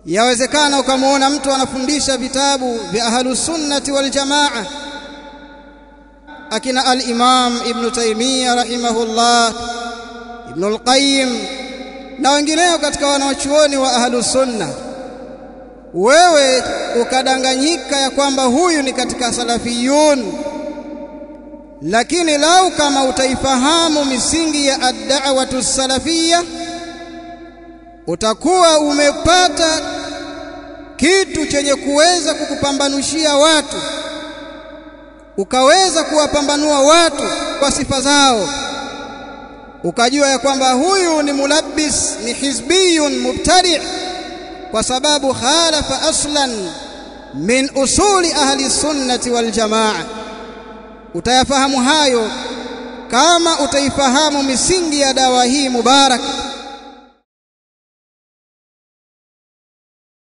Yawezekana ukamwona mtu anafundisha vitabu vya Ahlus Sunnati wal Jamaa, akina al-Imam Ibn Taymiyyah rahimahullah, Ibn al-Qayyim na wengineo katika wanawachuoni wa Ahlus Sunna, wewe ukadanganyika ya kwamba huyu ni katika salafiyun. Lakini lau kama utaifahamu misingi ya ad-da'watu salafiyya, utakuwa umepata kitu chenye kuweza kukupambanushia watu, ukaweza kuwapambanua watu kwa sifa zao, ukajua ya kwamba huyu ni mulabbis, ni hizbiyun mubtadi', kwa sababu khalafa aslan min usuli ahli sunnati wal jamaa. Utayafahamu hayo kama utaifahamu misingi ya dawa hii mubarak.